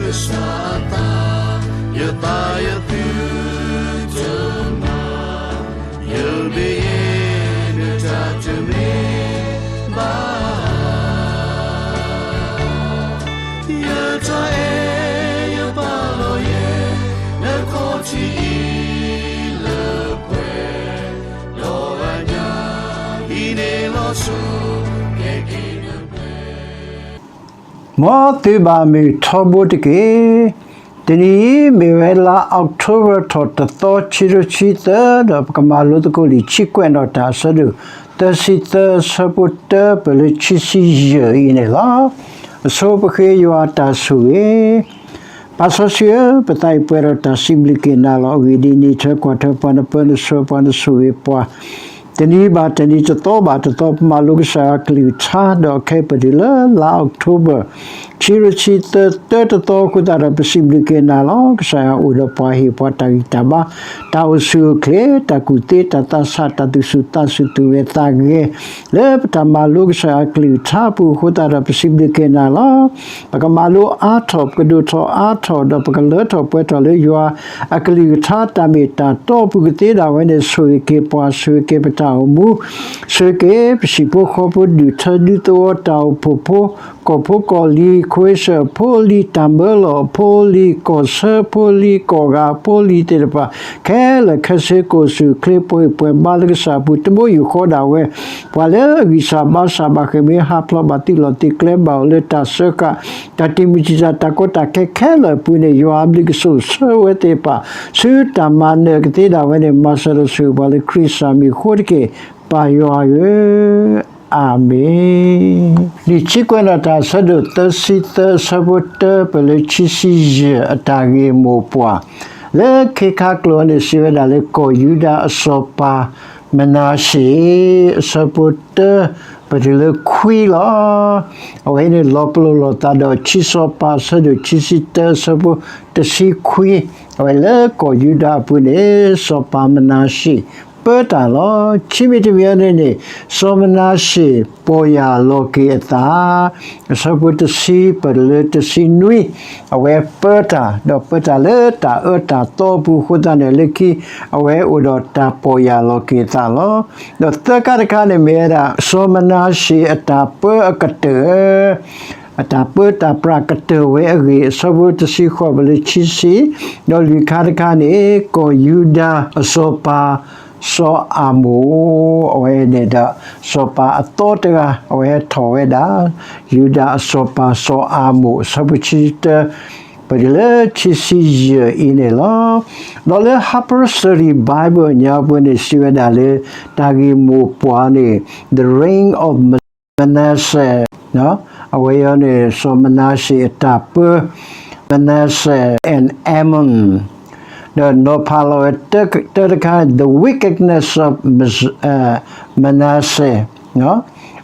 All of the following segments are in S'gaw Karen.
ကစၢ်အသး, ယသးယသုတမၤ, ယမ့ၢ်ယဲနတၢ်တမ့ၢ် ဘၣ်, ယတၢ်အဲၣ်ယပာ်လီၤယဲ နခီၣ်ထံးအံၤလၢပှဲၤ, ဒီးအညၣ်အံၤန့ၣ်လီၤဆိ ကဲက့ၤနပှဲၤ. မ်သုဘၣ်မုာ်ထီဘိတက့ၢ်. တနံၤအံၤမ့ၢ်ဝဲလါ October ထီၣ်တသီ ခံကထိခံဆံသၢ ဒီးပကမၤလိသကိးလံာ် ဆံကွဲးနီၣ်တၢ် အဆၢဒိၣ်သၢဆံသၢ အဆၢဖိတၢ ပၢၢ်လၢခံဆံယဲၢ်အံၤန့ၣ်လီၤ. အဆိပဃ့ယွၤအတၢ်ဆိၣ်ဂ့ၤ. ပၢ်စီဆှံဧၢ, ပသးအံၤပှဲၤဒီးတၢ်စံးဘျုးက့ၤနၤလီၤ. အဂ့ၢ်ဒ်အံၤ, နထၢကွၢ်ထွဲပှၤ, နပၢနဆှၢပှၤ, နဆိၣ်ဂ့ၤပှၤ တနံၤဘၣ်တနံၤ, တသီဘၣ်တသီ, ပမၤလိကစၢ်ယွၤအကလုၢ်ကထါ, ဒီးခဲအံၤပတုၤလၢလါ October ခံကထိခံဆံသၢ သၢတသီအဃိသတးဒီး ပစံးဘျုးက့ၤနၤလီၤ. ကစၢ်ယွၤအိၣ်ဒီးပှၤ, ဟ့ၣ်ပှၤတၢ်ဂံၢ်တၢ်ဘါ, တၢ်အိၣ်ဆူၣ်အိၣ်ချ့, တၢ်ကူၣ်သ့, တၢ်သးဆး, တၢ်သူၣ်ဆူၣ်သးဆူၣ်, သူၣ်ဂဲၤသးဂဲၤ လၢပတၢ်မၤလိကစၢ်ယွၤအကလုၢ်ကထါအပူၤအဃိသတးဒီး ပစံးဘျုးက့ၤနၤလီၤ. ပကမၤလိအါထီၣ်, ပကဒိၣ်ထီၣ်အါထီၣ်, ဒီးပကလၢထီၣ်ပှဲၤထီၣ်လၢယွၤအကလုၢ်ကထါ တၢ်မ့ၢ်တၢ်တီအပူၤကသ့ဒၣ်ဝဲန့ၣ်, ဆိၣ်ဂ့ၤက့ၤပှၤ, ဆိၣ်ဂ့ၤက့ၤပတၢ်အိၣ်မူ, ဆိၣ်ဂ့ၤက့ၤပဟံၣ်ဖိဃီဖိ, ဒူၣ်ထၢဒူသဝီ, တၢ်အိၣ်ဖှိၣ်ဖိ, ကီၢ်ဖိကီၢ်လံၤ, ခိၣ်စၢၣ်ဖိလံၤ, တၢ်မၢလီၢ်ဖိလံၤ, ကီၢ်ဆၢဖိလံၤ, ကီၢ်ဂၤဖိလံၤသ့ၣ်တဖၣ်ခဲလၢာ်, ခဲဆ့ကိၣ်ဆူၣ်ချ့, ပှဲၤပှဲၤဘါလၢကစၢ်အပူၤ, တဘိယူၢ်ဃီဒၣ်ဝဲ ပှၤလၢအဂံၢ်စၢ်ဘါစၢ်ဘၣ်ဃ့ၢ်မှံဟးဖျိး, ဘၣ်သုးလီၢ်သုးကျဲ, ဘၣ်အိၣ်လၢတၢ်စၢဃာ်, တၢ်တံာ်မုၢ်တံာ်တာ်, တၢ်ကီတၢ်ခဲခဲလၢာ်အပူၤန့ၣ်, ယွၤအဘျုးကဆိၣ်ဂ့ၤဆှၢဝဲသ့ၣ်တဖၣ် ဆူတၢ်မၤနၢၤကသ့ဒၣ်ဝဲန့ၣ်, မၤစၢၤဒီးဆိၣ်ဂ့ၤပှၤလၢခရံာ်စၢ်မံၤအဃိတက့ၢ်, ပၢ်ယွၤဧၢ, အၤမ့ၣ်. လံာ်ဆံကွဲးနီၣ်တၢ် အဆၢဒိၣ်သၢဆံသၢ, အဆၢဖိတၢ ပၢၢ်လၢခံဆံယဲၢ်, အတၢ်ဂ့ၢ်မိၢ်ပှၢ်, လၢခ့ခါကျိာ်န့ၣ် စံးဝဲဒၣ်လၢ ကီၢ်ယူဒၤအစီၤပၤ မနၤရှ့, အဆၢဖိတၢ ပတုၤလၢခွံလီၤ. အဝဲန့ၣ်လီၤပလိာ်လိာ်သးဒီး ခံစီၤပၤ အဆၢဒိၣ်ခံဆံတၢ အဆၢဖိတဆံခွံ, အဝဲလၢကီၢ်ယူဒၤအပူၤန့ၣ် စီၤပၤမနၤရှ့ ပၢတၢ်လီၤ. ခံမံၤတမံၤအံၤန့ၣ်န့ၣ် စီၤမနၤရှ့ ပီၢ်ယၢ်လီၤက့ၤအသး, အဆၢဖိတဆံ ပတုၤလၢတဆံနွံ, အဝဲပၢတၢ်, ဒီးပၢတၢ်လၢတၢ်အၢတၢ်သီအပူၤအဃိသတးန့ၣ် လၢခံ အဝဲအိၣ်ဒီးတၢ်ပီၢ်ယၢ်လီၤက့ၤအသးလီၤ. ဒီးသၢခါတခါန့ၣ်မ့ၢ်ဝဲဒၣ် စီၤမနၤရှ့အတၢ်ပၢအကတၢၢ်, အတၢ်ပၢတၢ်ပြးကတၢၢ်ဝဲအဂ့ၢ်, အဆၢဖိတဆံဃိး ပတုၤလၢခံဆံ, ဒီးလွံၢ်ခါတခါန့ၣ် ကီၢ်ယူဒၤအစီၤပၤ စီၤအၤမိၣ်, အဝဲန့ၣ်ဒီး စီၤပၤအသီတဂၤ အဝဲထီၣ်ဝဲဒၣ် ယူဒၤအစီၤပၤစီၤအၤမိၣ်, အဆၢဖိခံဆံတၢ ပတုၤလၢခံဆံယဲၢ်အံၤန့ၣ်လီၤ. ဒီးလၢ Harper's Study Bible ညါပူၤန့ၣ် စံးဝဲဒၣ်လၢ တၢ်ဂ့ၢ်မိၢ်ပှၢ်န့ၣ် The Reign of Manasseh, အဝဲအံၤန့ၣ် စီၤမနၤရှ့အတၢ်ပၢ Manasseh and Amon, ဒီးနီၤဖးလီၤဝဲတၢတခါန့ၣ် The Wickedness of Manasseh,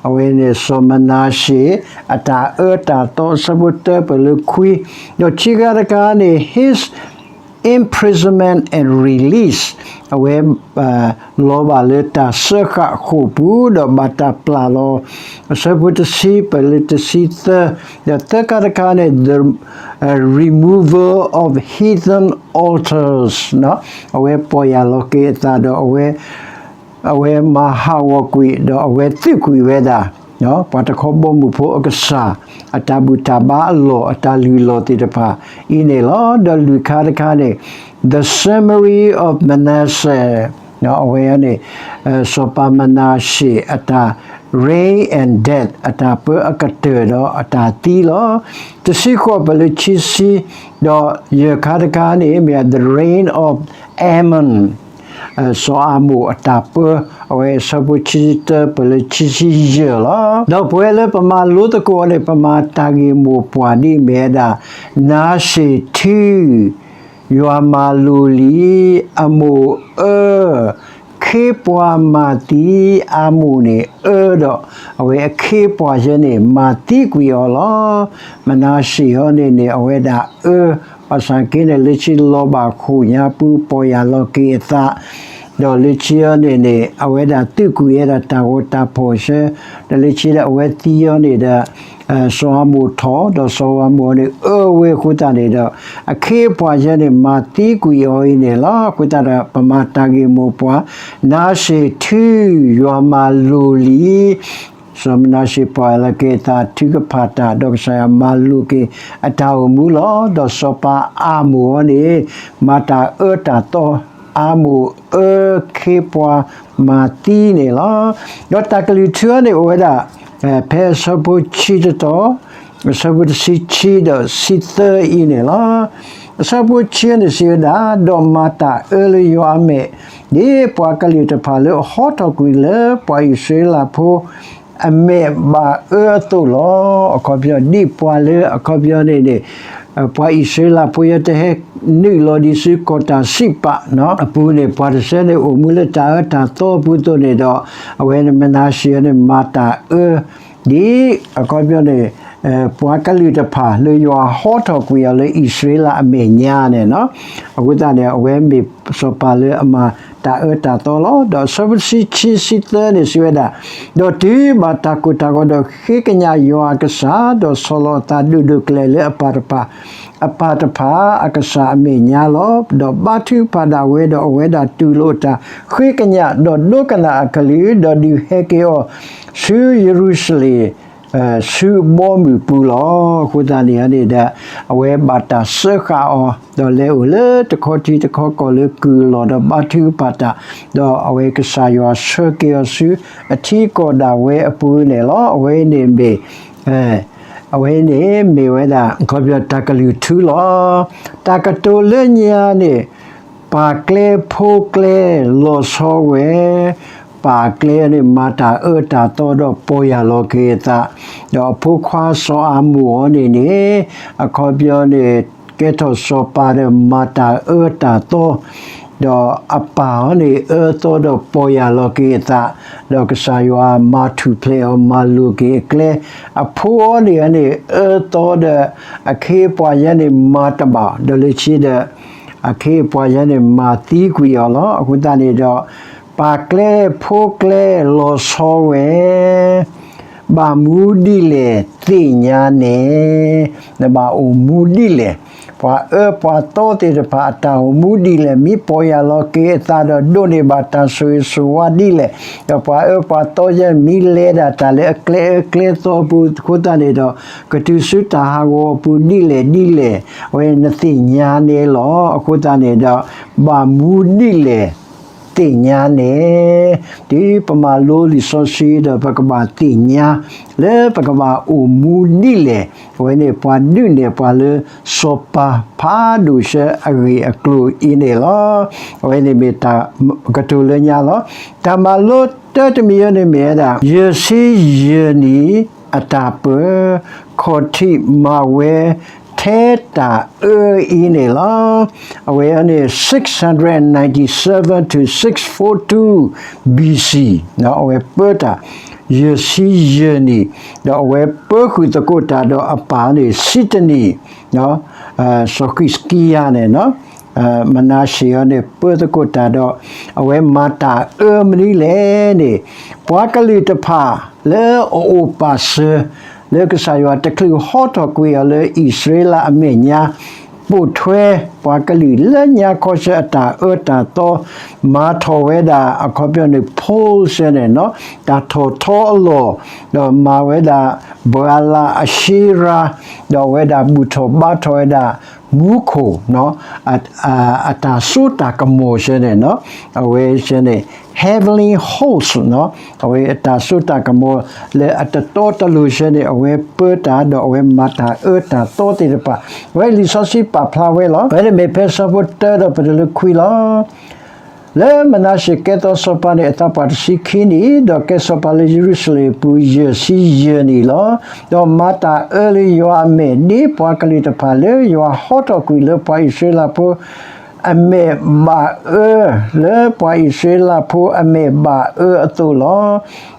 အဝဲန့ၣ် စီၤမနၤရှ့ အတၢ်အၢတၢ်သီ အဆၢဖိတၢ ပတုၤလၢခွံ, ဒီးခံခါတခါန့ၣ် his imprisonment and release, အဝဲ လီၤဘၣ်လၢတၢ်စၢဃာ်ဃိာ်ပူၤ ဒီးဘၣ်တၢ်ပျၢ်လီၤ, အဆၢဖိတဆံ ပတုၤလၢတဆံသၢ, ဒီးသၢခါတခါန့ၣ် the removal of heathen altars, အဝဲပီၢ်ယၢ်လီၤက့ၤအသးဒီး အဝဲ အဝဲမၤဟးဂီၤကွံာ် ဒီးအဝဲသုးကွံာ်ဝဲဒၣ် ပှၤတခီဘီမုၢ်ဖိအကစၢ် အတၢ်ဘူၣ်တၢ်ဘါအလီၢ် အတၢ်လုၢ်လီၢ်သ့ၣ်တဖၣ်အံၤန့ၣ်လီၤ. ဒီးလွံၢ်ခါတခါန့ၣ် the summary of Manasseh, အဝဲန့ၣ် စီၤပၤမနၤရှ့အတၢ် reign and death, အတၢ်ပၢအကတၢၢ်ဒီးအတၢ်သံလီၤ. တဆံဃိး ပတုၤလၢခံဆံ, ဒီးယဲၢ်ခါတခါန့ၣ်မ့ၢ် the reign of Amon, စီၤအၤမိၣ်အတၢ်ပၢ, အဝဲအဆၢဖိခံဆံတၢ ပတုၤလၢခံဆံယဲၢ်လီၤ. ဒီးပဝဲလၢပမၤလိသကိးအီၤန့ၣ် ပမၤတၢ်ဂ့ၢ်မိၢ်ပှၢ်ဒ်အမ့ၢ်ဝဲဒၣ် နၤရှ့ၤထံ, ယွၤမၤလိာ်လံ, အမိၣ်အၢ, ခ့ပှၤမၤသံ, အၤမိၣ်န့ၣ်အၢဒီး အဝဲအခ့အပှၤယဲန့ၣ် မၤသံကွံာ်အီၤလီၤ. မနၤရှ့ဟီန့ၣ်န့ၣ် အဝဲဒၣ်အၢ, ဘၣ်ဆၣ်က့န့ၣ် လၢခံလီၤဘၣ်ခိၣ်ညါပူၤ ပီၢ်ယၢ်လီၤက့ၤအသး ဒီးလၢခံအံၤန့ၣ်န့ၣ် အဝဲဒၣ်သုးကွံာ်ဝဲဒၣ်တၢ်ဂီၤတၢ်ဖီၣ်ဆၢ, ဒီးလၢခံဒီးအဝဲသံအီၤန့ၣ်ဒီး စီၤအၤမိၣ်ထီၣ်, ဒီးစီၤအၤမိၣ်န့ၣ် အၢဝဲအဃိသတးန့ၣ်ဒီး အခ့အပှၤယဲန့ၣ် မၤသံကွံာ်အီၤအံၤန့ၣ်လီၤ. အဃိသတးဒီး ပမၤတၢ်ဂ့ၢ်မိၢ်ပှၢ်, နၤၡ့ထု ယွၤမၤလိာ်လံ စီၤမနၤၡ့ပှၤလီၤက့ၤအသး ထုကဖၣ်တၢ် ဒီးကစၢ်ယွၤမၤလိာ်က့ၤအတၢ်အိၣ်မူလီၤ. ဒီးစီၤပၤအၤမိၣ်အံၤန့ၣ် မၤတၢ်အၢတၢ်သီ, အၤမိၣ်အၢခ့ပှၤမၤသံန့ၣ်လီၤ. ဒီးတၢ်ကလုၢ်ထူအံၤန့ၣ်အိၣ်ဝဲဒၣ် ဖဲအဆၢဖိဆံတတီၤ, အဆၢဖိတဆံခံဒီးတဆံသၢအံၤန့ၣ်လီၤ. အဆၢဖိဆံန့ၣ်စံးဝဲဒၣ်, ဒီးမၤတၢ်အၢလၢယွၤအမဲာ်, ဒ်ပှၤကလုာ်တဖၣ်လၢအဟီထီၣ်ကွံာ်လၢပှၤအံၣ်စရ့လးဖိ အမဲာ်ဘၣ်အၢအသိးလီၤ. အခီပညီ ဒ်ပှၤလၢအခီပညီန့ၣ်န့ၣ် ပှၤအံၣ်စရ့လးဖိယဲတဟဲနုာ်လီၤဒံးဆူကီၢ်တၢ်စံးပာ်အပူၤန့ၣ် ပှၤတဆၢန့ၣ်အိၣ်မူလၢတၢ်အၢတၢ်သီအပူၤအသိးန့ၣ်ဒီး အဝဲန့ၣ်မနၤၡ့န့ၣ် မၤတၢ်အၢ ဒ်အခီပညီန့ၣ် ပှၤကလုာ်တဖၣ်လၢယွၤဟီထီၣ်ကွံာ်အီၤလၢအံၣ်စရ့လးအမဲာ်ညါန့ၣ်လီၤ. အဃိသတးန့ၣ် အဝဲမ့ၢ်စီၤပၤလၢအမၤတၢ်အၢတၢ်သီလီၤ. ဒီးအဆၢဖိတဆံခံ ဆံသၢန့ၣ်စံးဝဲဒၣ်, ဒီးတုၤဘၣ်တၢ်ကိၢ်တၢ်ဂီၤဒီးဃ့ကညးယွၤအကစၢ်, ဒီးဆီၣ်လီၤအသးဒိၣ်ဒိၣ်ကလဲာ်လၢအပၢ်တဖၣ် အပၢ်တဖၣ်အကစၢ်အမဲာ်ညါလီၤ. ဒီးဘါထုကဖၣ်ဒၣ်ဝဲဒီးအဝဲဒၣ်တူၢ်လိာ်တၢ်ဃ့ကညး ဒီးဒိကနၣ်အကလုၢ်, ဒီးဒုးဟဲက့ၤအီၤဆူယရူၤၡလ့ၣ် ဆူဘီမုၢ်ပူၤလီၤ. အဃိသတးန့ၣ်န့ၣ်ဒီး အဝဲဘၣ်တၢ်စၢဃာ်အီၤ, ဒီးလဲၤအိၣ်လၢတခီထံတခီကီၢ်လၢကုၢ်လီၢ်ဒီးဘါထုကဖၣ်တၢ်, ဒီးအဝဲကစၢ်ယွၤဆှၢက့ၤအီၤဆူအထံကီၢ်ဒၣ်ဝဲအပူၤန့ၣ်လီၤ. အဝဲန့ၣ်မ့ၢ် အဝဲန့ၣ်မ့ၢ်ဝဲဒၣ် အခီပညီတၢ်ကလုၢ်ထူလီၤ. တၢ်ကတိၤလၢညါန့ၣ် ပာ်ကျဲဖိကျဲလီၤဆီဝဲ, ပာ်ကျဲန့ၣ် မၤတၢ်အၢတၢ်သီဒီးပီၢ်ယၢ်လီၤက့ၤအသး, ဒီးအဖိခွါစီၤအၤမိၣ်အံၤန့ၣ်န့ၣ် အခီပညီန့ၣ် ကဲထီၣ်စီၤပၤဒီးမၤတၢ်အၢတၢ်သီ, ဒီးအပၢ်အံၤန့ၣ် အၢသီဒီးပီၢ်ယၢ်လီၤက့ၤအသး, ဒီးကစၢ်ယွၤမၤထူၣ်ဖျဲးအီၤ မၤလိာ်က့ၤအကျဲ, အဖိအံၤန့ၣ်န့ၣ် အၢသီဒီး အခ့အပှၤယဲန့ၣ်မၤတဘၣ်, ဒီးလၢခံဒီး အခ့အပှၤယဲန့ၣ် မၤသံကွံာ်အီၤလီၤ. အဃိသတးန့ၣ်ဒီး ပာ်ကျဲဖိကျဲလီၤဆီဝဲ, ဘၣ်မူဒ်လဲၣ်သ့ၣ်ညါန့ၣ်, နဘၣ်အိၣ်မူဒ်လဲၣ်, ပှၤအၢပှၤသီသ့ၣ်တဖၣ်အတၢ်အိၣ်မူဒ်လဲၣ်, မ့ၢ်ပီၢ်ယၢ်လီၤက့ၤအသးဒီးဒိးန့ၢ်ဘၣ်တၢ်ဆိၣ်ဂ့ၤဆိၣ်ဝါဒ်လဲၣ်, ဒီးပှၤအၢပှၤသီယဲ မ့ၢ်လဲၤဒၣ်တၢ်လၢအကျဲအၢကျဲသီအပူၤအဃိသတးန့ၣ်ဒီး ကတုၤဆူတၢ်ဟးဂီၤအပူၤဒ်လဲၣ်ဒ်လဲၣ်, အဝဲနသ့ၣ်ညါန့ၣ်လီၤ. အဃိသတးန့ၣ်ဒီး ဘၣ်မူဒ်လဲၣ် သ့ၣ်ညါန့ၣ်, တုၤပမၤလိလံာ်စီဆှံဒီး ပကဘၣ်သ့ၣ်ညါ လၢပကဘၣ်အိၣ်မူဒ်လဲၣ်, အဝဲန့ၣ် ပှၤဒုးနဲၣ်ပှၤလၢစီၤပၤဖးဒိၣ်ဆၢအဂ့ၢ်အကျိၤအံၤန့ၣ်လီၤ. အဝဲန့ၣ်မ့ၢ်တၢ်ကတိၤလၢညါလီၤ. တၢ်မၤလိတၢတမံၤအံၤန့ၣ်မ့ၢ်ဝဲဒၣ် ယဲၢ်ဆံယဲၢ်နံၣ်အတၢ်ပၢ, ခီၣ်ထံးမၤဝဲထဲတၢ်အၢအံၤန့ၣ်လီၤ. အဝဲန့ၣ် six hundred ninety-seven to six four two B C, အဝဲပၢတၢ် ယဲၢ်ဆံယဲၢ်နံၣ်, ဒီးအဝဲပၢဃုာ်သကိးတၢ်ဒီးအပၢ်န့ၣ် ဆံတနံၣ်, စီၤဃံးစကံယၤန့ၣ် မနၤၡ့အံၤန့ၣ် ပၢသကိးတၢ်ဒီး အဝဲမၤတၢ်အၢမနုၤလဲၣ်န့ၣ်, ပှၤကလုာ်တဖၣ်လၢအအိၣ်ပာ်စၢၤ လၢကစၢ်ယွၤတချုးဟီထီၣ်ကွံာ်အီၤလၢအံၣ်စရ့လးအမဲာ်ညါ, ပိာ်ထွဲပှၤကလုာ်လၢညါခီဆၢအတၢ်အၢတၢ်သီ, မၤထီၣ်ဝဲဒၣ်အခီပညီန့ၣ် pole ဆၢန့ၣ် တၢ်ထီၣ်ထီအလီၢ်, ဒီးမၤဝဲဒၣ် ဘၤအၤလးအၡ့ရၤ, ဒီးအဝဲဒၣ်ဘူၣ်ထီၣ်ဘါထီၣ်ဝဲဒၣ်မူခိၣ် အတၢ်စိတၢ်ကမီၤဆၢန့ၣ်, အဝဲဆၢန့ၣ် heavenly host အဝဲအတၢ်စိတၢ်ကမီၤလၢအတတီတလိၤဆၢန့ၣ် အဝဲပၢတၢ်ဒီးအဝဲမၤတၢ်အၢတၢ်သီသ့ၣ်တဖၣ်, အဝဲလံာ်စီဆှံပာ်ဖျါဝဲလီၤ. အဝဲန့ၣ်မ့ၢ်ဖဲဆၢဖိတၢဒီးပတုၤလၢခွံလီၤ. လၢမနၤၡ့ကဲထီၣ်စီၤပၤန့ၣ် အသးပှၢ်တဆံခံနံၣ်, ဒီးကဲစီၤပၤလၢယရူၤၡလ့ၣ်အပူၤ ယဲၢ်ဆံယဲၢ်နံၣ်လီၤ. ဒီးမၤတၢ်အၢလၢယွၤအမဲာ် ဒ်ပှၤကလုာ်တဖၣ်လၢယွၤဟီထီၣ်ကွံာ်လၢပှၤအံၣ်စရ့လးဖိ အမဲာ်ဘၣ်အၢ လၢပှၤအံၣ်စရ့လးဖိအမဲာ်ဘၣ်အၢအသိးလီၤ.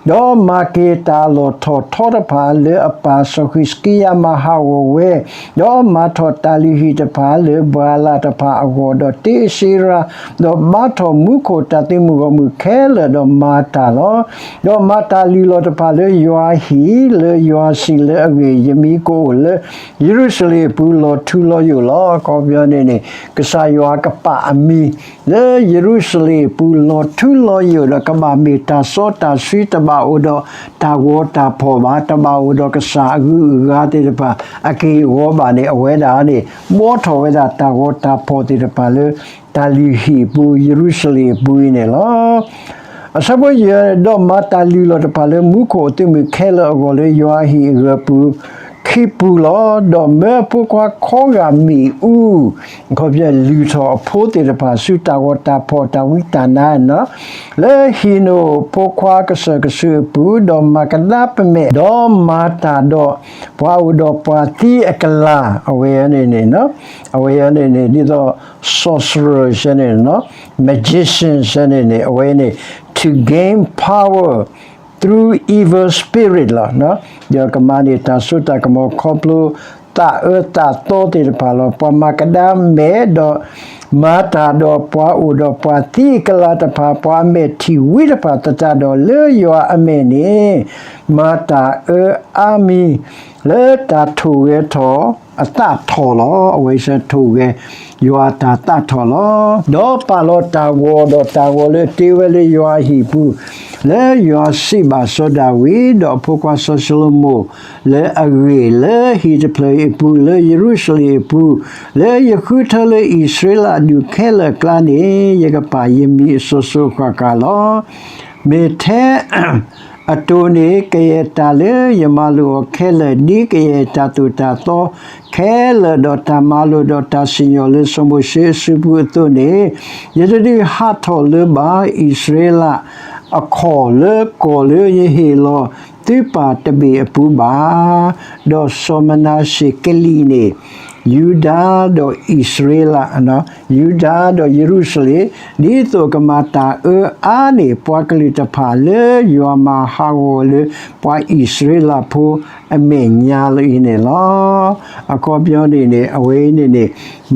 ဒီးမၤက့ၤတၢ်လီၢ်ထီၣ်ထီတဖၣ် လၢအပၢ်စီၤဃံးစကံယၤမၤဟးဂီၤဝဲ, ဒီးမၤထီၣ်တၢ်လုၢ်ဟံၣ်တဖၣ်လၢဘၤလးတဖၣ်အဂီၢ်, ဒီးတ့အ့ၣ်စ့ရၤ, ဒီးဘါထီၣ်မူခိၣ်တၢ်သုးမုၢ်ဂီၢ်မုၢ်ခဲလၢာ်ဒီးမၤတၢ်လီၤ. ဒီးမၤတၢ်လုၢ်လီၢ်တဖၣ်လၢယွၤအဟံၣ်, လၢယွၤစံၣ်လၢအဂ့ၢ်, ယမံကအိၣ်လၢယရူၤၡလ့ၣ်အပူၤလီၤထူလီၤယိာ်လီၤ. အခီပညီန့ၣ်န့ၣ် ကစၢ်ယွၤကပာ်အမံၤ လၢယရူၤၡလ့ၣ်အပူၤလီၤထူလီၤယိာ်ဒီး ကဘၣ်မ့ၢ်တၢ်စီတၢ်ဆှံ, တဘၣ်အိၣ်ဒီးတၢ်ဂီၤတၢ်ဖီၣ်ဘၣ်, တဘၣ်အိၣ်ဒီးကစၢ်အဂုၤအဂၤသ့ၣ်တဖၣ် အက့ၢ်အဂီၤဘၣ်န့ၣ်, အဝဲဒၣ်န့ၣ် ဘှီထီၣ်ဝဲဒၣ်တၢ်ဂီၤတၢ်ဖီၣ်သ့ၣ်တဖၣ်လၢ တၢ်လုၢ်ဟံၣ်အပူၤ ယရူၤၡလ့ၣ်အပူၤအံၤန့ၣ်လီၤ. အဆၢဖိယဲၢ်, ဒီးမၤတၢ်လုၢ်လီၢ်တဖၣ်လၢမူခိၣ်အသုးမုၢ်ခဲလၢာ်အဂီၢ် လၢယွၤအဟံၣ်အဂၢၤပူၤ ခံပူၤလီၤ. ဒီးမၢအဖိခွါခီဂာ်မ့ၣ်အူ, အခီပညီလုၢ်ထီၣ်အဖိသ့ၣ်တဖၣ် ဆူတၢ်ဂီၤတၢ်ဖီၣ်တၢ်ဝံတၢ်နါ လၢဟံၣ်နိာ်ဖိခွါကစၢၢ်ကဆူးအပူၤ, ဒီးမၤကဒါပမဲာ်, ဒီးမၤတၢ်ဒီးပှၤအိၣ်ဒီးပှၤသံအကလၤ, အဝဲန့ၣ်န့ၣ်, အဝဲန့ၣ်န့ၣ် ဒ်သိး sorcerer န့ၣ်, magician န့ၣ်န့ၣ်, အဝဲန့ၣ် to gain power through evil spirit လီၤ. ဒီးကမၤန့ၢ်တၢ်စိတၢ်ကမီၤခီဖျိ သးအၢသးသီသ့ၣ်တဖၣ်လီၤ. ပှၤမၤကဒါမဲာ်ဒီး မၤတၢ်ဒီးပှၤအိၣ်ဒီးပှၤသံအကလၤတဖၣ်, ပှၤအမဲာ်ထံၣ်ဝံတဖၣ်သတးဒီး, လၢယွၤအမဲာ်န့ၣ် မၤတၢ်အၢအါမံၤ လၢတၢ်ထိၣ်ဂဲၤထီၣ်အသးထီၣ်လီၤ. အဝဲစ့ၢ်ထိၣ်ဂဲၤ ယွၤတၢ်သးထီၣ်လီၤ. ဒီးပာ်လီၤတၢ်ဂီၤ, ဒီးတၢ်ဂီၤလၢအတ့ဝဲလၢယွၤအဟံၣ်ပူၤ, လၢယွၤစံးဘၣ်စီၤဒၤဝံး ဒီးအဖိခွါစီၤၡလိၤမိၣ်လၢအဂ့ၢ်, လၢဟံၣ်တဖျၢၣ်အံၤအပူၤ, လၢယရူၤၡလ့ၣ်အပူၤ, လၢယဃုထၢလၢအံၣ်စရ့လးဒူၣ်ခဲလၢာ်အကျါန့ၣ်, ယကပာ်ယမံၤအစိၤစိၤအဃၣ်ဃၣ်လီၤ. မ့ၢ်ထဲ အတိၢ်န့ၣ် ကယဲၢ်တၢ်လၢယမၤလိာ်အီၤခဲလၢာ်, ဒ်ကယဲၢ်တၢ်သိၣ်တၢ်သီခဲလၢာ်, ဒီးတၢ်မၤလိာ်, ဒီးတၢ်စံၣ်ညီၣ်လၢစီၤမိၤၡ့အစုပူၤအသိးန့ၣ်, ယတဒုးဟးထီၣ်လၢၤဘၣ် အံၣ်စရ့လးအခိၣ်လၢကီၢ်လၢယဟ့ၣ်လီၤသုပၢ်တဘ့ၣ်အပူၤဘၣ်. ဒီးစီၤမနၤၡ့ကလံၣ်န့ၣ် ယူဒၤဒီးအံၣ်စရ့လး, ယူဒၤဒီးယရူၤၡလ့ၣ်, ဒ်သိးကမၤတၢ်အၢအါန့ၢ် ပှၤကလုာ်တဖၣ်လၢယွၤမၤဟးဂီၤလၢ ပှၤအံၣ်စရ့လးဖိအမဲာ်ညါလၢအံၤန့ၣ်လီၤ. အခီပညီန့ၣ်န့ၣ် အဝဲအံၤန့ၣ်န့ၣ်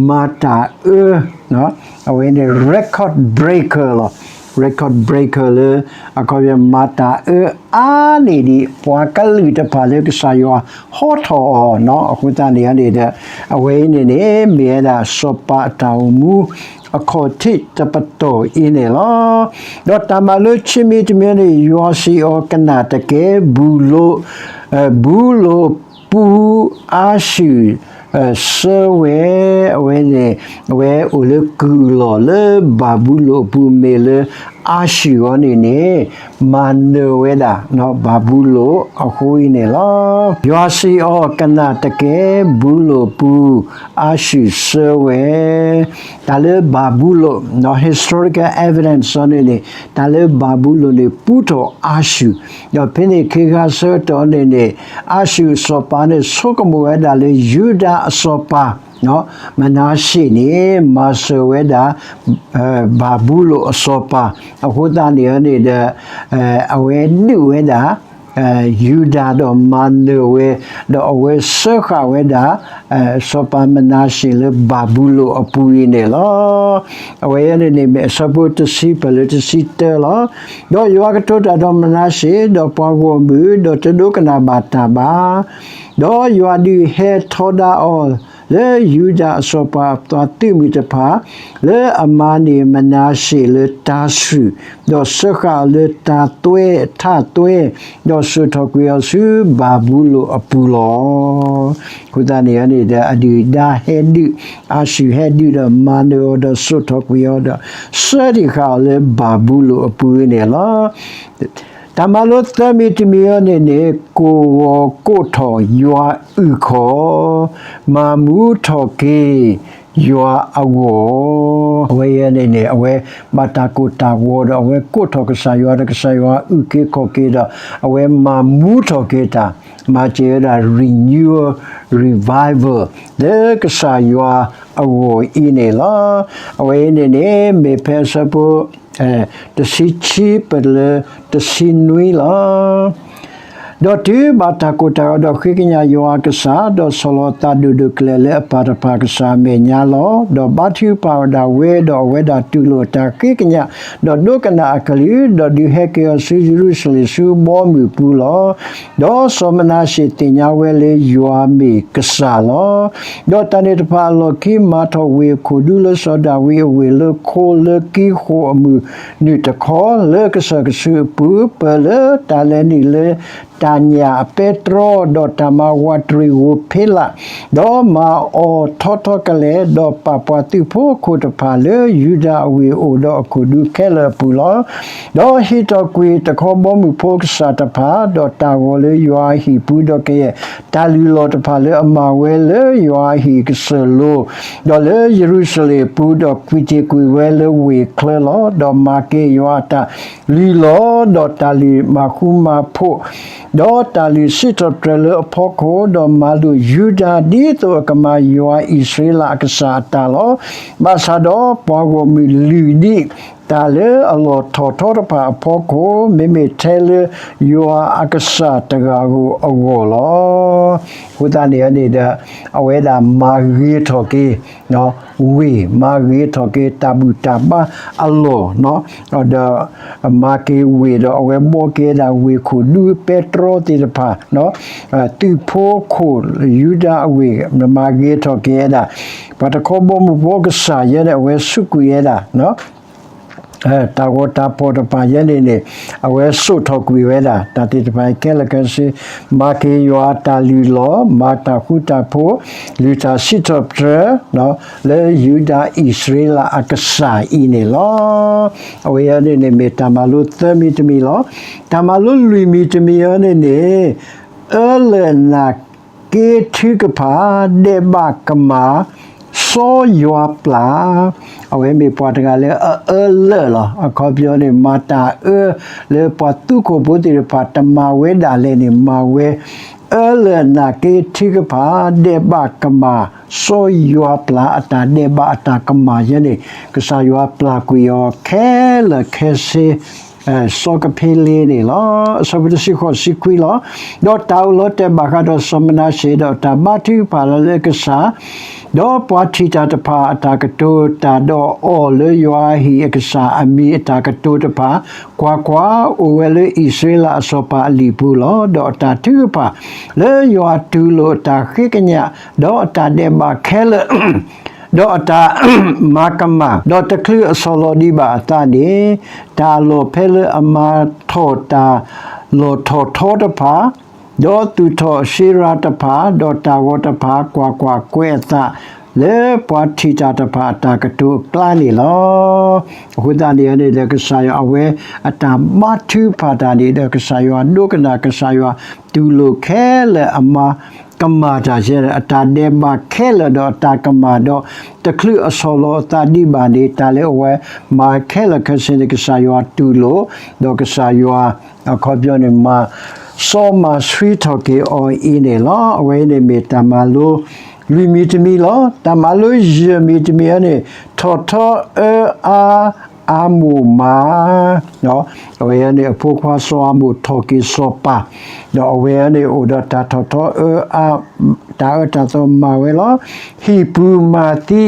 မၤတၢ်အၢ အဝဲန့ၣ် record breaker လီၤ. Record breaker လၢ အခီပညီမၤတၢ်အၢအါန့ၢ်ဒံး ပှၤကလုာ်တဖၣ်လၢကစၢ်ယွၤဟီထီၣ်အီၤနီၤ. အဃိသတးန့ၣ်န့ၣ်ဒီး အဝဲအံၤန့ၣ်န့ၣ် မ့ၢ်ဝဲဒၣ်စီၤပၤအတၢ်အိၣ်မူ အခီၣ်ထံးတပတီၢ်အံၤန့ၣ်လီၤ. ဒီးတၢ်မၤလိခံမံၤတမံၤန့ၣ် ယွၤစံးအီၤကနၣ်တက့ၢ်, ဘူလိၣ်, ဘူလိၣ်ပူၤအၤၡူၢ် ဆၢဝဲ, အဝဲန့ၣ် အဝဲအိၣ်လၢကုၢ်အလီၢ်လၢဘၤဘူလိၣ်အပူၤ မ့ၢ်လၢအၤၡူၢ်အံၤန့ၣ်န့ၣ် မၤနၢၤဝဲဒၣ် ဘၤဘူလိၣ်အဃိအံၤန့ၣ်လီၤ. ယွၤစံးအီၤကနၣ်တက့ၢ်, ဘူလိၣ်ပူၤအၤၡူၢ်ဆၢဝဲ. တၢ်လၢဘၤဘူလိၣ် historical evidence အံၤန့ၣ်န့ၣ် တၢ်လၢဘၤဘူလိၣ်န့ၣ် ပူထီၣ်အၤၡူၢ်, ဒီးဖဲန့ၣ်ခ့ခါဆၢကတီၢ်န့ၣ်န့ၣ် အၤၡူၢ်အစီၤပၤန့ၣ် ဆိကမိၣ်ဝဲဒၣ်လၢယူဒၤအစီၤပၤ မနၤၡ့ၣ်န့ၣ် မၤစၢၤဝဲဒၣ် ဘၤဘူလိၣ်အစီၤပၤ, အဃိသတးန့ၣ်န့ၣ်ဒီး အဝဲဒုးဝဲဒၣ် ယူဒၤဒီးမၤနၢၤဝဲ, ဒီးအဝဲစၢဃာ်ဝဲဒၣ် စီၤပၤမနၤၡ့ၣ်လၢဘၤဘူလိၣ်အပူၤအံၤန့ၣ်လီၤ. အဝဲအံၤန့ၣ်န့ၣ်မ့ၢ်အဆၢဖိတဆံပၢၢ်လၢတဆံတၢလီၤ. ဒီးယွၤကတိၤတၢ်ဒီးမနၤၡ့ၣ် ဒီးပှၤဂီၢ်မုၢ်, ဒီးတဒိကနၣ်ဘၣ်တၢ်ဘၣ်. ဒီးယွၤဒုးဟဲထီဒါအီၤ လၢယူဒၤအစီၤပၤအပှၤသုးမုၢ်တဖၣ်, လၢအမၤန့ၢ်မနၤၡ့ၣ်လၢတၤၡူး, ဒီးစၢဃာ်အီၤလၢတၤသွဲထးသွဲ, ဒီးစိာ်ထီၣ်ကွံာ်အီၤဆူဘၤဘူလိၣ်အပူၤလီၤ. အဃိသတးန့ၣ်န့ၣ်ဒီး အဒုၣ်အဒါဟဲဒုး, အၤၡူၢ်ဟဲဒုးဒီးမၤနၢၤအီၤဒီးစိာ်ထီၣ်ကွံာ်အီၤဒီး စၢတံၢ်ဃာ်အီၤလၢဘၤဘူလိၣ်အပူၤန့ၣ်လီၤ. တၢ်မၤလိသၢမံၤတမံၤအံၤန့ၣ်န့ၣ် ကိၢ်ဂီၤကိးထီၣ်ယွၤအုၣ်ခီၣ်, မၤမူထီၣ်က့ၤယွၤအဂီၢ်. အဝဲအံၤန့ၣ်န့ၣ် အဝဲဘၣ်တၢ်ကိၢ်တၢ်ဂီၤဒီး အဝဲကိးထီၣ်ကစၢ်ယွၤဒီးကစၢ်ယွၤအုၣ်က့ၤခီၣ်က့ၤဒီး အဝဲမၤမူထီၣ်က့ၤတၢ် မၤစၢၤဝဲဒၣ် renewal, revival လၢကစၢ်ယွၤအဂီၢ်အံၤန့ၣ်လီၤ. အဝဲအံၤန့ၣ်န့ၣ် မ့ၢ်ဖဲအဆၢဖိ တဆံခံ ပလၢတဆံနွံလီၤ. ဒီးတုၤဘၣ်တၢ်ကိၢ်တၢ်ဂီၤဒီးဃ့ကညးယွၤအကစၢ်, ဒီးဆီၣ်လီၤသးဒိၣ်ဒိၣ်ကလဲာ်လၢအပၢ်တဖၣ်ကစၢ်အမဲာ်ညါလီၤ. ဒီးဘါထုကဖၣ်ဒၣ်ဝဲ, ဒီးအဝဲဒၣ်တူၢ်လိာ်တၢ်ဃ့ကညး, ဒီးဒိကနၣ်အကလုၢ်, ဒီးဒုးဟဲက့ၤအီၤဆူယရူၤၡလ့ၣ်ဆူဘီမုၢ်ပူၤလီၤ. ဒီးစီၤမနၤၡ့ၣ်သ့ၣ်ညါဝဲလၢယွၤမ့ၢ်ကစၢ်လီၤ. ဒီးတၢ်န့ၣ်တဖၣ်အလီၢ်ခံ မၤထီၣ်ဝ့ၢ်အခိၣ်ဒူလၢစီၤဒၤဝံးအဝ့ၢ်လၢခိ လၢကံဃိၣ်အမုၢ်နုာ်တခီ, လၢကစၢၢ်ကဆူးအပူၤ, ပၢၢ်လၢတၢ်လဲၤနုာ်လၢတၢ်ညၣ်အပဲတြီ, ဒီးတၢ်မၤဝးတရံးဧိၤဖ့လး, ဒီးမၤအီၣ်ထီထီကလဲာ်, ဒီးပာ်ပှၤသုးဖိခိၣ်တဖၣ်လၢယူဒၤအဝ့ၢ်အိၣ်ဒီးအခိၣ်ဒူခဲလၢာ်အပူၤလီၤ. ဒီးဟ့ၣ်ထီၣ်ကွံာ်တခီဘီမုၢ်ဖိကစၢ်တဖၣ်, ဒီးတၢ်ဂီၤလၢယွၤအဟံၣ်ပူၤ, ဒီးကယဲၢ်တၢ်လုၢ်လီၢ်တဖၣ်လၢအမၤဝဲလၢယွၤအဟံၣ်ကစၢၢ်လိၤ, ဒီးလၢယရူၤၡလ့ၣ်အပူၤ, ဒီးကွံာ်တ့ၢ်ကွံာ်ဝဲလၢဝ့ၢ်ချၢလီၤ. ဒီးမၤက့ၤယွၤအတၢ်လုၢ်လီၢ်, ဒီးတၢ်လုၢ်မၤဃူမၤဖိး, ဒီးတၢ်လုၢ်စံးထီၣ်ပတြၢၤလၢအဖီခိၣ်, ဒီးမၤလိာ်ယူဒၤ ဒ်သိးအကမၤယွၤအံၣ်စရ့လးအကစၢ်အတၢ်လီၤ. ဘၣ်ဆၣ်ဒီးပှၤဂီၢ်မုၢ်လုၢ်ဒံးတၢ်လၢအလီၢ်ထီၣ်ထီတဖၣ်အဖီခိၣ်, မ့မ့ၢ်ထဲလၢယွၤအကစၢ်တဂၤဧိၤအဂီၢ်လီၤ. အဃိသတးန့ၣ်န့ၣ်ဒီး အဝဲဒၣ်မၤဂ့ၤထီၣ်က့ၤ ဝ့ၢ်, မၤဂ့ၤထီၣ်က့ၤတၢ်ဘူၣ်တၢ်ဘါအလီၢ်, ဒီးမၤက့ၤဝ့ၢ်, ဒီးအဝဲဘှီက့ၤဝဲဒၣ်ဝ့ၢ်ခိၣ်ဒူပဲတြီသ့ၣ်တဖၣ်, သုးဖိခိၣ်ယူဒၤအဝ့ၢ်, မၤဂ့ၤထီၣ်က့ၤဝဲဒၣ် ပှၤတခီဘီမုၢ်ဖိကစၢ်ယဲန့ၣ် အဝဲစူးကွံာ်ဝဲဒၣ် တၢ်ဂီၤတၢ်ဖီၣ်တဖၣ်ယဲန့ၣ်န့ၣ် အဝဲစိာ်ထီၣ်ကွံာ်ဝဲဒၣ် တၢ်သ့ၣ်တဖၣ်အံၤခဲလၢာ်ခဲဆ့, မၤက့ၤယွၤအတၢ်လုၢ်လီၢ်, မၤတၢ်ဃူတၢ်ဖိး, လုၢ်တၢ်စံးထီၣ်ပတြၢၤ လၢယူဒၤအံၣ်စရ့လးအကစၢ်အံၤန့ၣ်လီၤ. အဝဲအံၤန့ၣ်န့ၣ် မ့ၢ်တၢ်မၤလိသၢမံၤတမံၤလီၤ. တၢ်မၤလိလွံၢ်မံၤတမံၤအံၤန့ၣ်န့ၣ် အၢလၢာ်နာ်က့ထုကဖၣ် ဒဲးဘးကမၢ် စီၤယွၤပျၢ်, အဝဲမ့ၢ်ပှၤတဂၤလၢအအၢလၢာ်လီၤ. အခီပညီန့ၣ် မၤတၢ်အၢလၢပှၤသုးခိၣ်ဖိသ့ၣ်တဖၣ် တမၤဝဲဒၣ်လဲာ်န့ၣ် မၤဝဲ, အၢလၢာ်နာ်က့ထုကဖၣ် ဒဲးဘးကမၢ် စီၤယွၤပျၢ်အတၢ်ဒဲးဘးအတၢ်ကမၢ်ယဲန့ၣ် ကစၢ်ယွၤပျၢ်ကွံာ်အီၤခဲလၢာ်ခဲဆ့ စီၤကဖ့လ့န့ၣ်လီၤ. အဆၢဖိတဆံဃိး တဆံခွံလီၤ. ဒီးတၢ်အိၣ်လီၤတဲာ်ဘၣ်ဃးဒီးစီၤမနၤၡ့ ဒီးတၢ်ဘါထုကဖၣ်လီၤလၢကစၢ်, ဒီးပှၤထံၣ်တၢ်တဖၣ်အတၢ်ကတိၤတၢ်ဒီးအီၤလၢယွၤအဟံၣ်အကစၢ်အမံၤအတၢ်ကတိၤတဖၣ်, ကွၢ်ကွၢ်, အိၣ်ဝဲလၢအံၣ်စရ့လးအစီၤပၤအလံာ်ပူၤလီၤ. ဒီးအတၢ်ထုကဖၣ်လၢယွၤတူၢ်လိာ်အတၢ်ဃ့ကညး, ဒီးအတၢ်ဒဲးဘးခဲလၢာ် ဒီးအတၢ်မၤကမၣ်, ဒီးတချုးအဆီၣ်လီၤဒံးဘၣ်အသးန့ၣ်, တၢ်လီၢ်ဖဲလၢအမၤထီၣ်တၢ်လီၢ်ထီၣ်ထီတဖၣ်, ဒီးသူၣ်ထီၣ်အၡ့ရၤတဖၣ်, ဒီးတၢ်ဂီၤတဖၣ်, ကွၢ်ကွၢ်, ကွဲးအသးလၢပှၤထံၣ်တၢ်တဖၣ်အတၢ်ကတိၤအကျါန့ၣ်လီၤ. အဃိသတးန့ၣ်န့ၣ်ဒီး ကစၢ်ယွၤအဝဲအတၢ်ဘါထုကဖၣ်တၢ်န့ၣ်ဒီး ကစၢ်ယွၤဒိကနၣ်, ကစၢ်ယွၤတူၢ်လိာ်ခဲလၢာ်အမၤကမၣ်တၢ်ယဲန့ၣ်, အတၢ်ဒဲးဘးခဲလၢာ်ဒီးအတၢ်ကမၣ်ဒီး တချုးအဆီၣ်လီၤအသးဒံးဘၣ်န့ၣ်, တၢ်လၢအဝဲမၤခဲလၢာ်ခဲဆ့န့ၣ် ကစၢ်ယွၤတူၢ်လိာ်, ဒီးကစၢ်ယွၤ အခီပညီန့ၣ် မၤစီမၤဆှံထီၣ်က့ၤအီၤအံၤန့ၣ်လီၤ. အဝဲအံၤန့ၣ်မ့ၢ်တၢ်မၤလိလွံၢ်မံၤတမံၤလီၤ. တၢ်မၤလိယဲၢ်မံၤတမံၤအံၤန့ၣ် ထီၣ်ထီအၢအါအါမိၢ်မး အဝဲန့ၣ်အဖိခွါစီၤအၤမိၣ်ထီၣ်က့ၤစီၤပၤ, ဒီးအဝဲန့ၣ်အိၣ်ဒီးတၢ်ထီၣ်ထီအၢအါ, တၢ်အၢတၢ်သီမၤဝဲလီၤ. ဟံၣ်ပူၤမၤသံ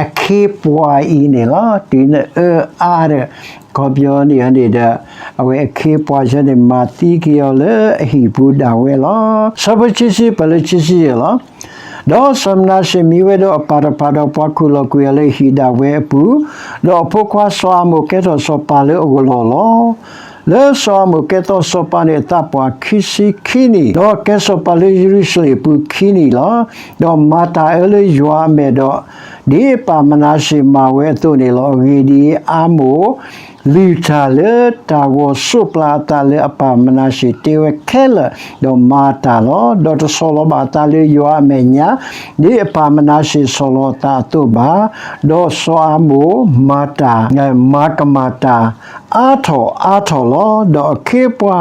အခ့ပှၤအံၤန့ၣ်လီၤ. တုၤနအၢအါဒီး အခီပညီန့ၣ်န့ၣ်ဒီး အဝဲအခ့ပှၤယဲန့ၣ် မၤသံက့ၤအီၤလၢအဟံၣ်ပူၤဒၣ်ဝဲလီၤ. ဆၢဖိခံဆံ ပှဲၤလၢခံဆံယဲၢ်လီၤ. ဒီးစီၤမနၤၡ့မံဝဲဒီးအပၢ်တဖၣ်ဒီးပှၤခူၣ်လီၤကွံာ်အီၤလၢအဟံၣ်ဒၣ်ဝဲအပူၤ, ဒီးအဖိခွါစီၤအၤမိၣ်ကဲထီၣ်စီၤပၤလၢအဂီၢ်လီၤ. လၢစီၤအၤမိၣ်ကဲထီၣ်စီၤပၤန့ၣ်အသးပှၢ်ခံဆံခံနံၣ်, ဒီးကဲစီၤပၤလၢယရူၤၡလ့ၣ်အပူၤခံနံၣ်လီၤ. ဒီးမၤတၢ်အၢလၢယွၤအမဲာ်ဒီး ဒ်အပၢ်မနၤၡ့မၤဝဲအသိးန့ၣ်လီၤ. အဂ့ၢ်ဒ်အံၤ, အၤမိၣ်လုၢ်တၢ်လၢတၢ်ဂီၤစိးပျၤအသးလၢအပၢ်မနၤၡ့တဲဝဲခဲလၢာ်, ဒီးမၤတၢ်လီၤ. ဒီးတဆီၣ်လီၤဘၣ်အသးလၢယွၤအမဲာ်ညါ, ဒ်အပၢ်မနၤၡ့ဆီၣ်လီၤအသးအသိးဘၣ်. ဒီးစီၤအၤမိၣ်မၤတၢ်, မၤကမၣ်တၢ် အါထီၣ်အါထီၣ်လီၤ. ဒီးအခ့အပှၤ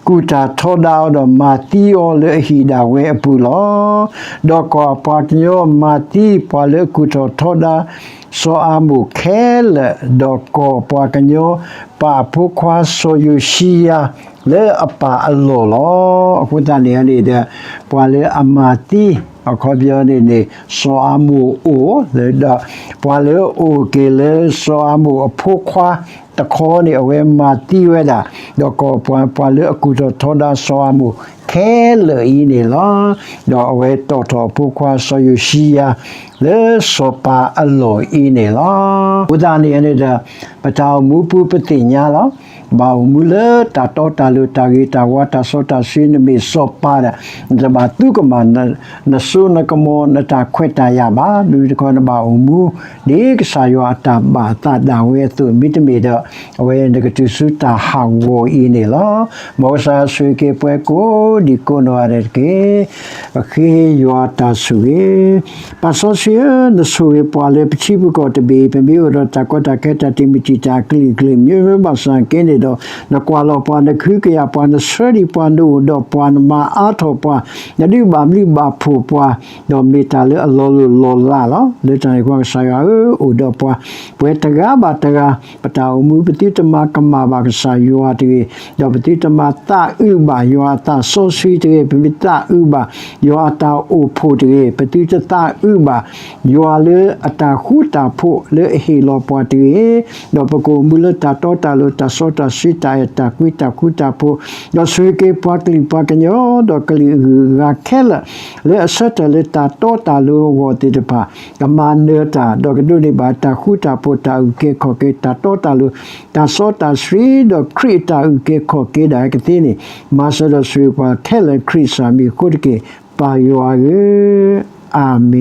ကူၣ်တၢ်ထီဒါအီၤ, ဒီးမၤသံအီၤလၢအဟံၣ်ဒၣ်ဝဲအပူၤလီၤ. ဒီးကီၢ်အပှၤကညီမၤသံပှၤလၢအကူၣ်ထီၣ်ထီဒါစီၤအၤမိၣ်ခဲလၢာ်, ဒီးကီၢ်ပှၤကညီပာ်အဖိခွါစီၤယိၤၡံယၤလၢအပၢ်အလီၢ်လီၤ. အဃိသတးန့ၣ်န့ၣ်ဒီး ပှၤလၢအမၤသံ အခီပညီန့ၣ်န့ၣ် စီၤအၤမိၣ်အိၣ်, ဒီးပှၤလၢအအိၣ်က့ၤလၢစီၤအၤမိၣ်အဖိခွါတခီန့ၣ် အဝဲမၤသံဝဲဒၣ်, ဒီးကီၢ်ပှၤ ပှၤလၢအကူၣ်ထီၣ်ထီဒါစီၤအၤမိၣ်ခဲလၢာ်အံၤန့ၣ်လီၤ. ဒီးအဝဲတီၣ်ထီၣ်အဖိခွါစီၤယိၤၡံယၤလၢစီၤပၤအလီၢ်အံၤန့ၣ်လီၤ. အဃိသတးန့ၣ်န့ၣ်ဒီး ပတၢ်အိၣ်မူပူၤပသ့ၣ်ညါလီၤ. ဘၣ်အိၣ်မူလၢတၢ်တီတၢ်လိၤ တၢ်ဂ့ၤတၢ်ဝါ တၢ်စီတၢ်ဆှံ နမ့ၢ်စီၤပၤဒီး နတဘၣ်သူကမၣ် နစိနကမီၤ နတၢ်ခွဲးတၢ်ယာ်ဘၣ်. မ့မ့ၢ်တခီ နဘၣ်အိၣ်မူ ဒ်ကစၢ်ယွၤအတၢ်ဘၣ်အသးဒၣ်ဝဲအသိး မ့တမ့ၢ်ဒီး အဝဲန့ၣ်ကတုၤဆူတၢ်ဟးဂီၤအံၤန့ၣ်လီၤ. မ်ကစၢ်ယွၤဆိၣ်ဂ့ၤက့ၤပှၤကိးဒံးကိးနီၢ်ဂၤဒဲးတက့ၢ်. ပဃ့ယွၤတၢ်ဆိၣ်ဂ့ၤ. ပၢ်စီဆှံဧၢ, နဆိၣ်ဂ့ၤပှၤလၢပထံပကီၢ်တဘ့ၣ်အံၤ ပမ့ၢ်အိၣ်ဒီးတၢ်ကီတၢ်ခဲ တၢ်တံာ်မုၢ်တံာ်တာ် အကလုာ်ကလုာ် မ့မ့ၢ်ဘၣ်ဆၣ်က့န့ၣ်ဒီး နကွၢ်လီၤပှၤ နကဟုကယာ်ပှၤ နဆှၢဒံးပှၤ နအိၣ်ဒီးပှၤ နမၤအါထီၣ်ပှၤ နဒုးဘၣ်ဘျုးဘၣ်ဖှိၣ်ပှၤ ဒီးမ့ၢ်တၢ်လၢအလီၤလိၢ်လီၤလးလီၤ. လၢတၢ်န့ၣ်အဃိ ကစၢ်ယွၤဧၢ, အိၣ်ဒီးပှၤ ပဝဲတဂၤဘၣ်တဂၤ ပတၢ်အိၣ်မူ ပသုတမၤကမၣ်ဘၣ်ကစၢ်ယွၤတဂ့ၤ, ဒီးပသုတမၤသးအုးဘၣ်ယွၤအသးစီဆှံတဂ့ၤ, ပမ့ၢ်သးအုးဘၣ်ယွၤအတၢ်အိၣ်ဖှိၣ်တဂ့ၤ, ပသုတသးအုးဘၣ် ယွၤလၢအတၢ်ဃူတၢ်ဖိးလၢအဟ့ၣ်လီၤပှၤတဂ့ၤ, ဒီးပကအိၣ်မူလၢတၢ်တီတၢ်လိၤ တၢ်စီတၢ်ဆှံ တၢ်အဲၣ်တၢ်ကွံ တၢ်ဃူတၢ်ဖိး, ဒီးဆိၣ်ဂ့ၤက့ၤပှၤကလုာ်ပှၤကညီ ဒီးကလုာ်အဂုၤအဂၤခဲလၢာ် လၢအဆၢထၢၣ်လၢတၢ်တီတၢ်လိၤအဂီၢ်သ့ၣ်တဖၣ် ကမၤနၢၤတၢ် ဒီးကဒိးန့ၢ်ဘၣ်တၢ်ဃူတၢ်ဖိး တၢ်အုၣ်က့ၤခီၣ်က့ၤ တၢ်တီတၢ်လိၤ တၢ်စီတၢ်ဆှံ ဒီးခရံာ်အတၢ်အုၣ်က့ၤခီၣ်က့ၤဒၣ်ကသ့န့ၣ် မၤစၢၤဒီးဆိၣ်ဂ့ၤပှၤခဲလၢာ် ခရံာ်စၢ်မံၤအဃိတက့ၢ်, ပၢ်ယွၤဧၢ, အၤမ့ၣ်.